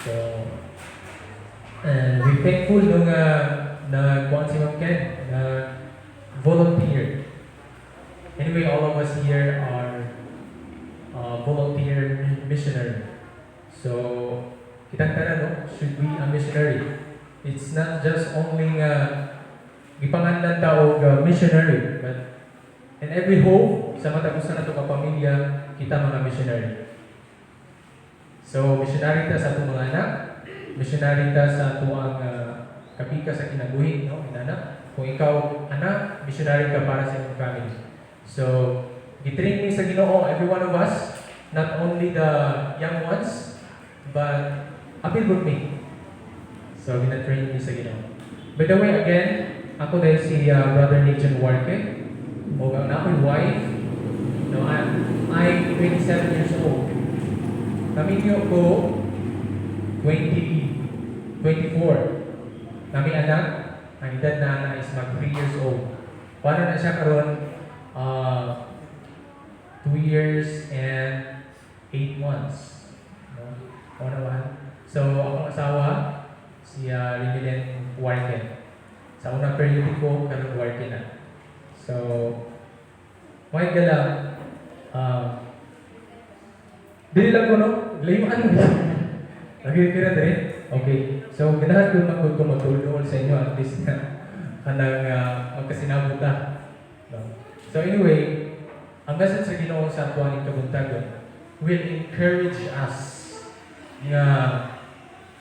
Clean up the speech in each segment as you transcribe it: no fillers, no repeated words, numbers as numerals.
So, and we thankful nung nagkuhan si Ma'am Ken, na volunteer. Anyway, all of us here are volunteer missionary. So, kitang tanan, no, should be a missionary. It's not just only gipanganlan ta og missionary, but in every home, sa matag usa nato ka pamilya, kita mga missionary. So, missionary ta sa atong mga anak, missionary ta sa atuang kapika sa kinabuhi, no, inana. Kung ikaw anak, missionary ka para sa imong family. So, gitrain mi sa Ginoo, every one of us, not only the young ones, but apil gud mi. So, gina-train mi sa Ginoo. By the way, again, ako dahil si Brother Nathan Warke, o ang ako'y wife, no, I'm 27 years old. Naminyo ko 20, 24. Nami anak, ang edad na ana is mag 3 years old. Paano na siya karon? 2 years and 8 months. No? O naman. So, akong asawa, si Rimilyn Warken. Sa unang periodiko, karon Warken na. So, mga gala, dili lang ko, no? Layuan mo. Lagi kira diri. Okay. So, ganahan ko man ko magtulong sa inyo at least na kanang magkasinabot ta. No? So anyway, ang message sa Ginoo sa ato aning kabuntagon will encourage us nga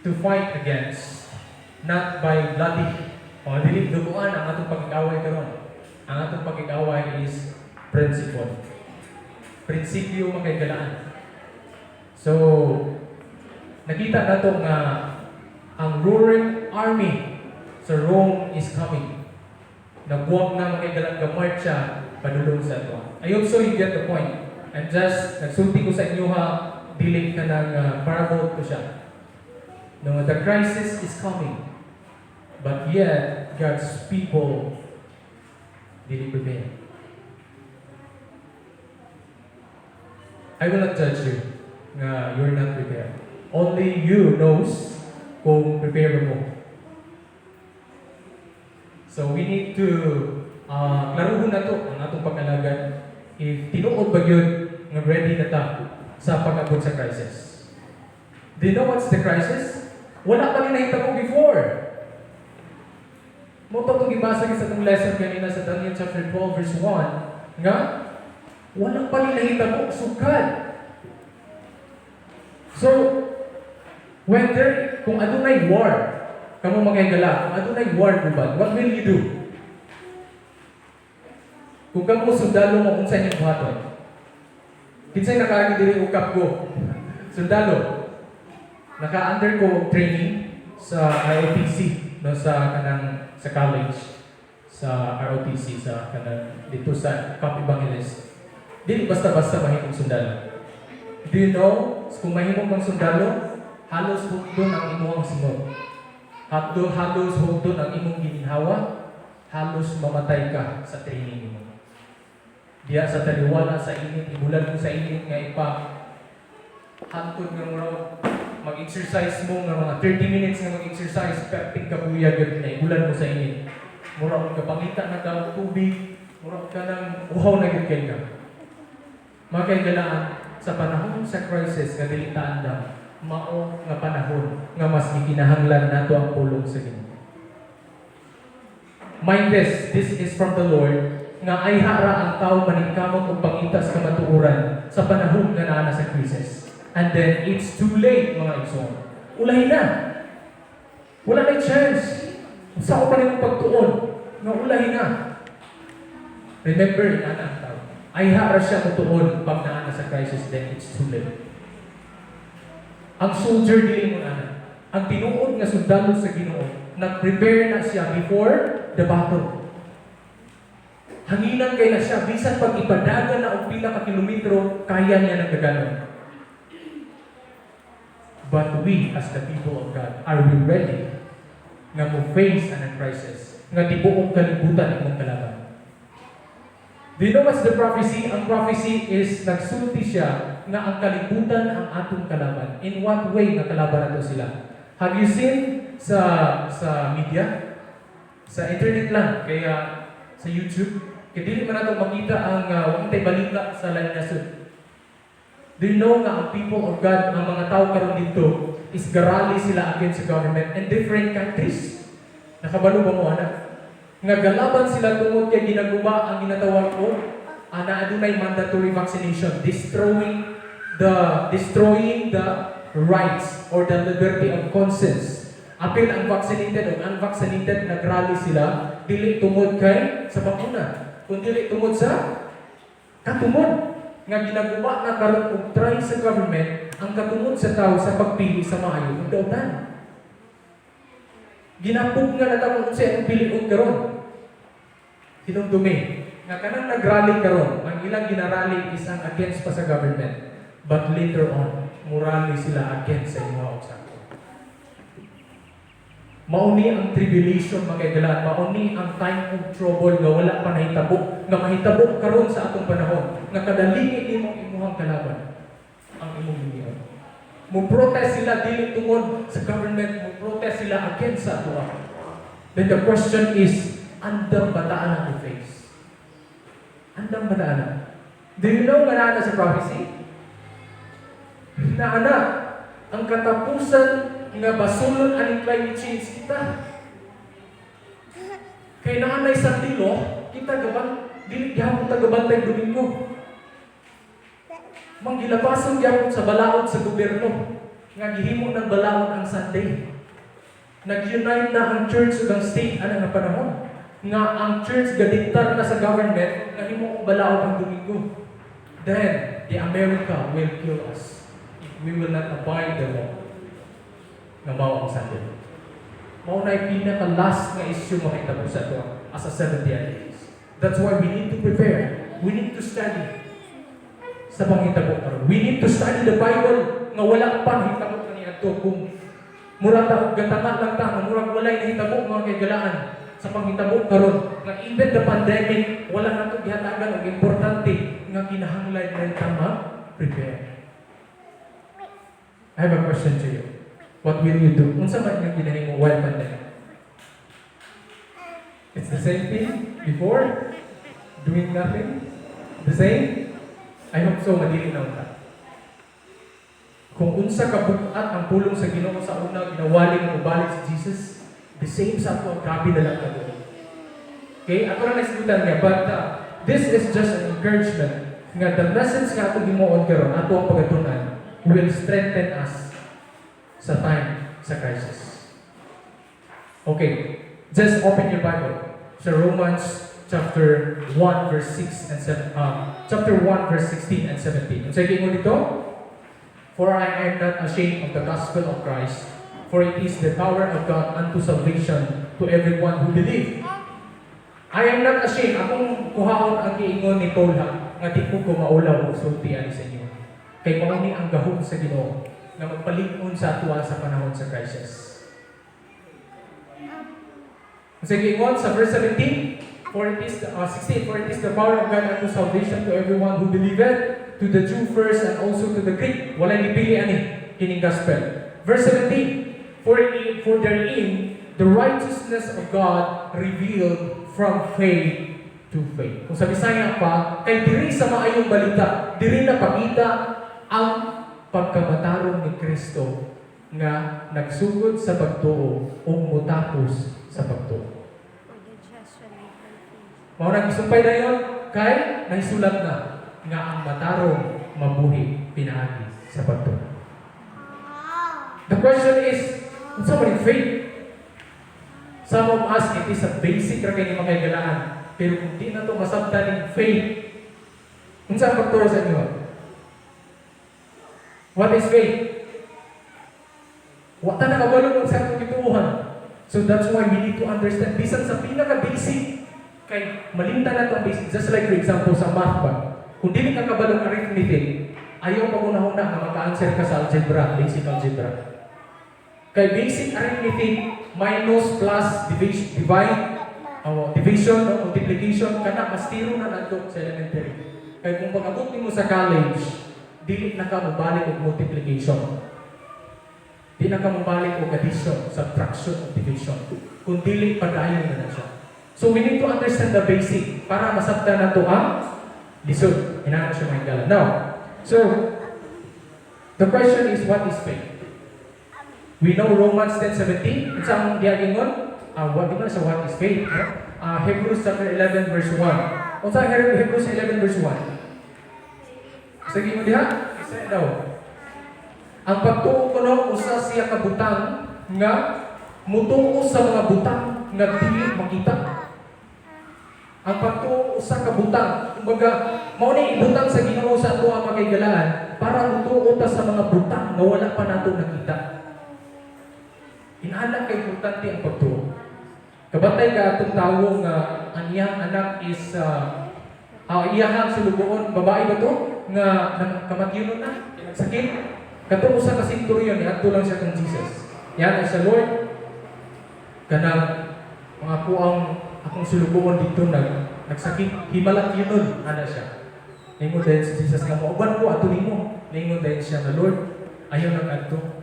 to fight against not by bloody o dili duguan ang atong pagkikaway karon. Ang atong pagkikaway is principle. Prinsipyo, makaigalaan. So, nakita nato nga ang roaring army sa Rome is coming. Nagbuwag na makaigalang ga marcha padulong sa ato. I hope so you get the point. I'm just, nagsulti ko sa inyo ha, dili ka ng parable ko siya. No, the crisis is coming. But yet, God's people dili prepare. I will not judge you nga you're not prepared. Only you knows kung prepare mo. So we need to klaruhon na to ang atong pag-alagad if tinuod ba gyud nga ready na ta sa pag-abot sa crisis. Do you know what's the crisis? Wala pa ni nahitabo before. Mao to itong gibasa sa atong lesson kanina sa Daniel chapter 12 verse 1 nga wala pa ni nahitabo sukad. So, when there, kung adunay war, kamo mga, kung adunay war guban, what will you do? Kung kamo sundalo mo, unsa inyong buhaton? Kinsay nakaagi diri og kapgo? Sundalo. Naka-under ko og training sa ROTC, no, sa kanang sa college sa ROTC sa kanang dito sa Camp Evangelist. Dili basta-basta mahimong sundalo. Do you know, kung mahimong kang sundalo, halos hugdon ang imong singot. Halos hugdon ang imong gininhawa, halos mamatay ka sa training nimo. Diya sa taliwala sa init, ibulan mo sa init nga ipa hantod nga mura mag-exercise mo nga mga 30 minutes nga mag-exercise, perting kabuya gyud na ibulan mo sa init. Mura og kapangita na ka og tubig, mura ka nang uhaw na gyud kay ka. Mga kaigalaan, sa panahon sa crisis nga dili ta andam, mao nga panahon nga mas gikinahanglan nato ang pulong sa Ginoo. Mind this, this is from the Lord, nga ayha ra ang tao maningkamot og pangita sa kamatuoran sa panahon nga naa na sa crisis. And then it's too late, mga igsoon. Ulahi na. Wala na chance. Sa pa rin pagtuon nga ulahi na. Remember, inana ang tao. Ayha ra siya mutuon pag naa na sa crisis, then it's too late. Ang soldier dili mo ana. Ang tinuod nga sundalo sa Ginoo, nag-prepare na siya before the battle. Hanginan kay na siya, bisan pag ipadagan na og pila ka kilometro, kaya niya nang gaganon. But we, as the people of God, are we ready nga mo face anang crisis nga tibuok kalibutan imong kalaban? Do you know what's the prophecy? Ang prophecy is nagsulti siya nga ang kalibutan ang atong kalaban. In what way nga kalaban nato sila? Have you seen sa media? Sa internet lang, kaya sa YouTube, kaya dili man nato makita ang wa tay balita sa laing nasod. Do you know nga ang people of God, ang mga tao karon dito, is garally sila against the government in different countries? Nakabalo ba mo ana? Nga galaban sila tungod kay ginaguba ang ginatawag og ana adunay mandatory vaccination, destroying the rights or the liberty of conscience. Apil ang vaccinated o unvaccinated, nagrally sila dili tungod kay sa bakuna, kundi tungod sa katumod nga ginaguba na karon og try sa government ang katumod sa tao sa pagpili sa maayo ug dautan. Ginapug nga na ta kung unsay ang pilion karon. Hinumdumi nga kanang nagrally karon, ang ilang ginarally is ang against pa sa government. But later on, morally sila against sa imuha og sa ako. Mauni ang tribulation, mga kaigalaan, mauni ang time of trouble nga wala pa nahitabo, nga mahitabo karon sa atong panahon, nga kadalingi nimo ang imuhang kalaban, ang imong lingid. Mo protest sila dili tungod sa government, mo protest sila against sa atoa. Then the question is, andam ba ta ana to face? Andam ba ta ana? Do you know nga naa na sa prophecy? Na ana, ang katapusan nga basulon aning climate change kita. Kay naanay Sunday law, kita gaban, dili gihapon ta gabantay Domingo. Manggilapason gyapon sa balaod sa gobyerno nga gihimo ng balaod ang Sunday. Nag-unite na ang church ug ang state ana nga panahon nga ang church gadiktar na sa government nga himo og balaod ang Domingo. Then the America will kill us if we will not abide the law nga mao ang Sunday. Mao na pinaka last nga issue mahitabo sa ato as a Seventh Day Adventist. That's why we need to prepare. We need to study sa panghitabo karon. We need to study the Bible nga wala pa nahitabo kaniadto. Kung mura ta gatanga lang ta nga murag walay nahitabo, mga kaigalaan, sa panghitabo karon nga even the pandemic wala nato gihatagan og importante nga kinahanglan na ta prepare. I have a question to you. What will you do? Unsa man inyong ginahimo while pandemic? It's the same thing before? Doing nothing? The same? I hope so, madili na unta. Kung unsa ka bug-at ang pulong sa Ginoo sa una, ginawali nga mobalik si Jesus, the same sa ato, grabe na lang kabuhi. Okay, ato ra naisgutan niya, but this is just an encouragement nga the message nga ato himuon karon, ato ang pagatunan, will strengthen us sa time sa crisis. Okay, just open your Bible sa Romans chapter 1 verse 6 and 7, chapter 1 verse 16 and 17. Unsay giingon dito? "For I am not ashamed of the gospel of Christ, for it is the power of God unto salvation to everyone who believe." I am not ashamed. Akong kuhaon ang giingon ni Paul ha, nga di ko maulaw og sulti ani sa inyo. Kay mao ni ang gahom sa Ginoo nga magpalig-on sa atoa sa panahon sa crisis. Sa giingon sa verse 17, for it is the, 16, "For it is the power of God unto salvation to everyone who believeth, to the Jew first and also to the Greek." Walay gipili ani kining gospel. Verse 17, For therein the righteousness of God revealed from faith to faith." Kung sa Bisaya pa, kay diri sa maayong balita, diri na pakita ang pagkamatarong ni Kristo nga nagsugod sa pagtuo ug motapos sa pagtuo. For the just shall live by faith. Mao nang gisumpay dayon kay nahisulat na nga ang matarong mabuhi pinaagi sa pagtuo. The question is, unsa man yung faith? Some of us, it is a basic ra kay ni mga kaigalaan. Pero kung di na to masabtan ning faith, unsa ang pagtuo sa inyo? What is faith? Wa ta nakabalo kung sa atong gituohan. So that's why we need to understand bisan sa pinaka-basic kay malimtan na ang basic. Just like, for example, sa math ba. Kung dili ka kabalong arithmetic, ayaw pagunahuna nga maka-answer ka sa algebra, basic algebra. Kay basic arithmetic, minus, plus, division, divide, oh, division, no, multiplication, kana mastiro na nato sa elementary. Kay kung pag-abot nimo sa college, Dili na ka mobalik og multiplication. Di na ka mobalik og addition, subtraction, o division. Kung dili, padayon na na siya. So we need to understand the basic para masabtan nato ang lisod. Inana siya, mga higala. Now, so the question is, what is faith? We know Romans 10:17. Unsa ang diha gingon? What di man sa what is faith, no? Hebrews chapter 11 verse 1. Unsa ang Hebrews 11 verse 1? Sige mo diha? Isa daw. Ang pagtuo kuno usa siya ka butang nga mutuo sa mga butang nga dili makita. Ang pagtuo usa ka butang, kumbaga mao ni ibutang sa Ginoo sa ato ang mga para mutuo ta sa mga butang nga wala pa nato nakita. Inana kay importante ang pagtuo. Kabantay ka atong tawo nga ang iyang anak is iyahang sulugoon, babae ba to? Nga kamatyonon na, nagsakit. Katong usa ka centurion, niadto lang siya kang Jesus. Yan ay sa Lord, kanang mga kuang akong sulugoon dito nagsakit, himalatyonon ana siya. Ningon dayon si Jesus nga mouban ko ato nimo. Ningon dayon siya nga, "Lord, ayaw nang adto.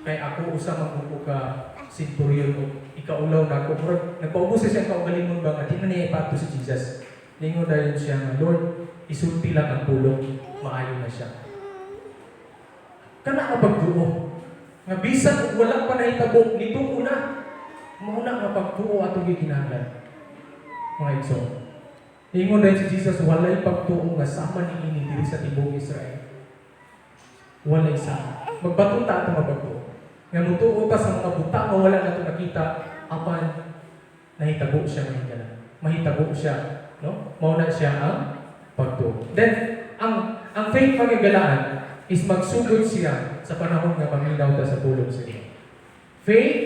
Kay ako usa man ko ka centurion o ikaulaw na ako." Murag nagpaubos siya kaugalingon ba nga di na niya ipaadto si Jesus. Ningon dayon siya nga, "Lord, isulti lang ang pulong, maayo na siya." Kana nga pagtuo nga bisan og wala pa nahitabo nitong una, mao na nga pagtuo atong gikinahanglan, mga igsoon. Ingon dayon si Jesus, walay pagtuo nga sama ni ini diri sa tibuok Israel. Walay sama. Magbaton ta ato nga pagtuo. Nga mutuo ta sa mga butang nga wala nato nakita apan nahitabo siya, mga higala. Mahitabo siya, no? Mao na siya ang pagtuo. Then ang faith, mga higalaan, is magsugod siya sa panahon nga maminaw ta sa pulong sa Ginoo. Faith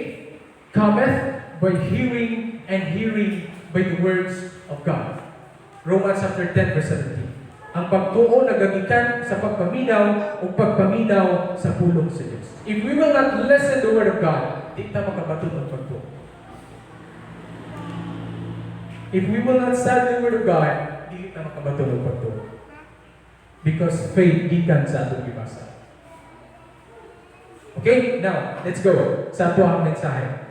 cometh by hearing, and hearing by the words of God. Romans chapter 10 verse 17. Ang pagtuo nagagikan sa pagpaminaw o pagpaminaw sa pulong sa Diyos. If we will not listen the word of God, di ta makabaton ng pagtuo. If we will not study the word of God, di ta makabaton ng pagtuo. Because faith gikan sa atong gibasa. Okay, now, let's go sa ato ang mensahe.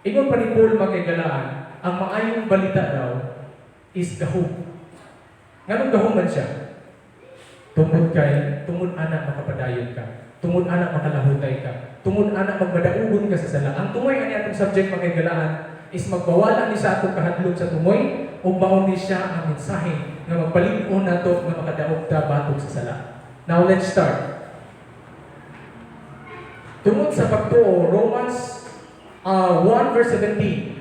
Ingon pa ni Paul, mga higalaan, ang maayong balita daw is gahom. Nganong gahom man siya? Tungod kay, tungod ana makapadayon ka. Tungod ana makalahutay ka. Tungod ana magmadaugon ka sa sala. Ang tumoy ani atong subject, mga higalaan, is magbawala ni sa atong kahadlok sa tumoy o mao ni siya ang mensahe nga magpalig-on nato nga makadaog ta batok sa sala. Now let's start. Tungod sa pagtuo, Romans 1 verse 17,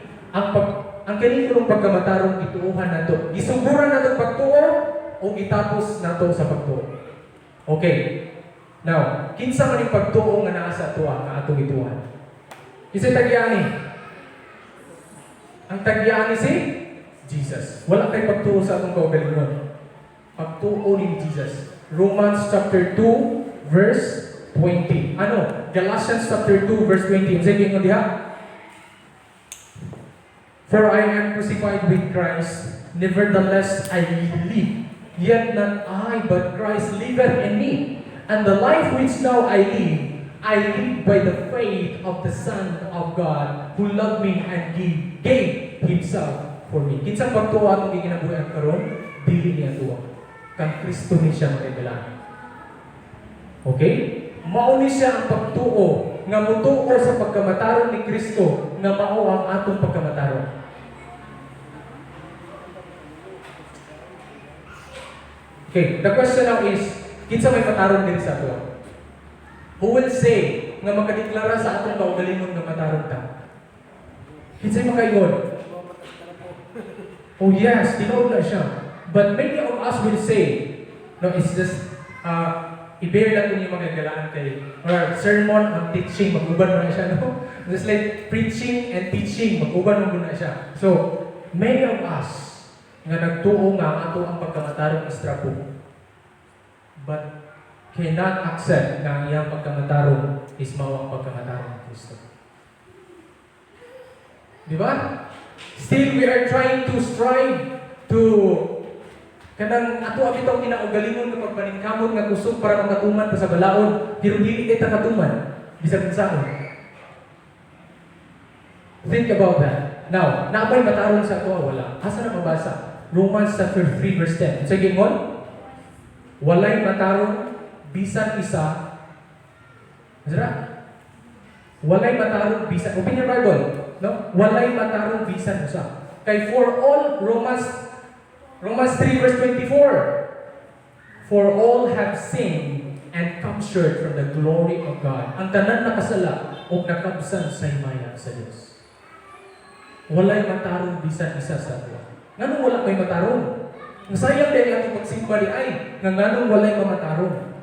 ang kini kunong pagkamatarong gituohan nato. Gisuguran nato pagtuo o gitapos nato sa pagtuo. Okay. Now, kinsa man yung pagtuo nga naa sa atoa nga atong gituohan? Kinsa tagyaani? Ang tagyaani si Jesus. Wala kay pagtuo sa atong kaugalingon. Pagtuo ni Jesus. Romans chapter 2 verse 20. Ano? Galatians chapter 2 verse 20. Unsa ingon diha? "For I am crucified with Christ, nevertheless I live. Yet not I, but Christ liveth in me. And the life which now I live, I live by the faith of the Son of God, who loved me and gave Himself for me." Kinsang pagtuo atong gikinabuhian karon, dili niya tuwa. Kang Kristo ni siya, mga higalaan. Okay? Mao ni siya ang pagtuo nga mutuo sa pagkamataron ni Kristo nga mao ang atong pagkamataron. Okay, the question now is, kinsa may mataron diri sa ato? Who will say nga makadeklara sa atong kaugalingon nga mataron ta? Kinsa may makaingon? Oh yes, tinuod na siya. But many of us will say, no, it's just, i-bear lang kung yung mga galaan kay, or sermon on teaching, mag-uban mo na siya, no? Just like preaching and teaching, mag-uban mo na siya. So, many of us, nga nagtuo nga ang ato ang pagkamatarong is trapo, but cannot accept nga ang iyang pagkamatarong is mao ang pagkamatarong ni Kristo. Di ba? Still, we are trying to strive to Kanang ato ang bitong kinaugalingon nga pagpaningkamot nga kusog para makatuman pa sa balaod, pero dili kita katuman bisan unsaon. Think about that. Now, naa bay matarong sa ato? Wala. Asa na mabasa? Romans chapter 3 verse 10. Sa gingon, walay matarong bisan isa. Sira? Walay matarong bisan. Open your Bible. No? Walay matarong bisan usa. Kay for all, Romans 3 verse 24. For all have sinned and come short from the glory of God. Ang tanan nakasala ug nakabsan sa himaya sa Dios. Walay matarong bisan isa sa ato. Nganong wala may matarong? Ang sayang din atong pagsimba diay, nga nganong walay mamatarong.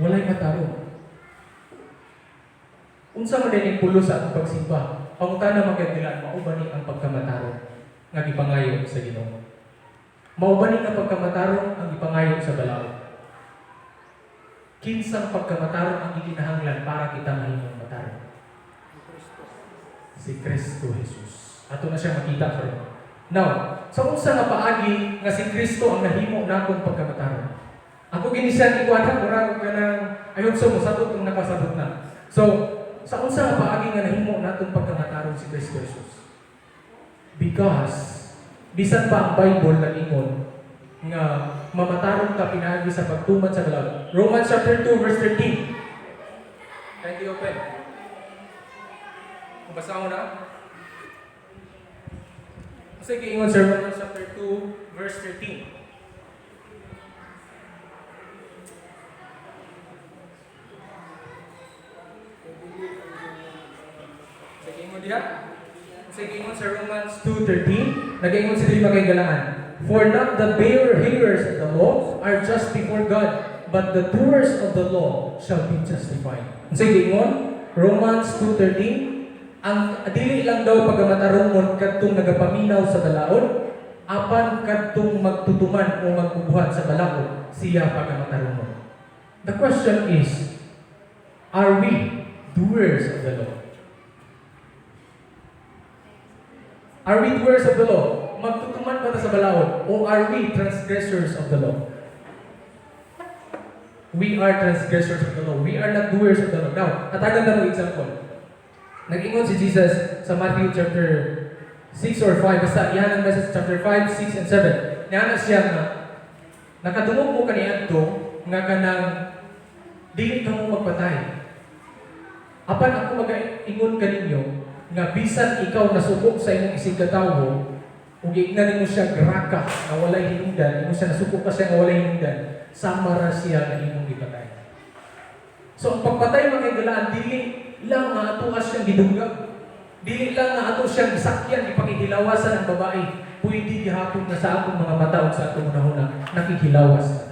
Walay matarong. Unsa man din ang pulos sa atong pagsimba? Pangutana man kay nila, mao ba ni ang pagkamatarong nga gipangayo sa Ginoo? Mao ba ni nga pagkamatarong ang gipangayo sa balaod? Kinsang pagkamatarong ang gikinahanglan para kita mahimong matarong? Si Kristo Jesus. Ato na siya makita karon. Now, sa unsa nga paagi nga si Kristo ang nahimo nakong pagkamatarong? Ako gini siya ikuan ha, mura og kanang, I hope so mosabot kung nakasabot na. So, sa unsa nga paagi nga nahimo natong pagkamatarong si Kristo Jesus? Because bisan pa ang Bible nag-ingon nga mamatarong ka pinaagi sa pagtuman sa balaod. Romans chapter 2 verse 13. Kindly open. Basa mo na. Sige, ingon sa Romans chapter 2 verse 13. Sige, ingon diha. Sige, ingon sa Romans 2:13, nag-ingon si diri, mga higalaan. "For not the bare hearers of the law are just before God, but the doers of the law shall be justified." Sige, ingon Romans 2:13, ang dili lang daw pagkamatarungon kadtong nagapaminaw sa balaod, apan kadtong magtutuman o magbubuhat sa balaod, siya pagkamatarungon. The question is, are we doers of the law? Are we doers of the law? Magtutuman ba ta sa balaod? O are we transgressors of the law? We are transgressors of the law. We are not doers of the law. Now, hatagan na mo example. Nag-ingon si Jesus sa Matthew chapter 6 or 5, basta iyan ang message, chapter 5, 6, and 7. Niana siya nga, "Nakadungog mo kaniadto nga kanang dili ka mo magpatay. Apan ako magaingon kaninyo nga bisan ikaw nasuko sa imong isigkatawo ug giingnan nimo siya graka nga walay hinungdan, imo siya nasuko ka siya nga walay hinungdan, sama ra siya nga imong gipatay." So ang pagpatay, mga higalaan, dili lang nga ato siyang gidungag. Dili lang nga ato siyang gisakyan, ipakighilawasan ang babae. Pwede gihapon nga sa atong mga mata ug sa atong hunahuna, nakighilawas na.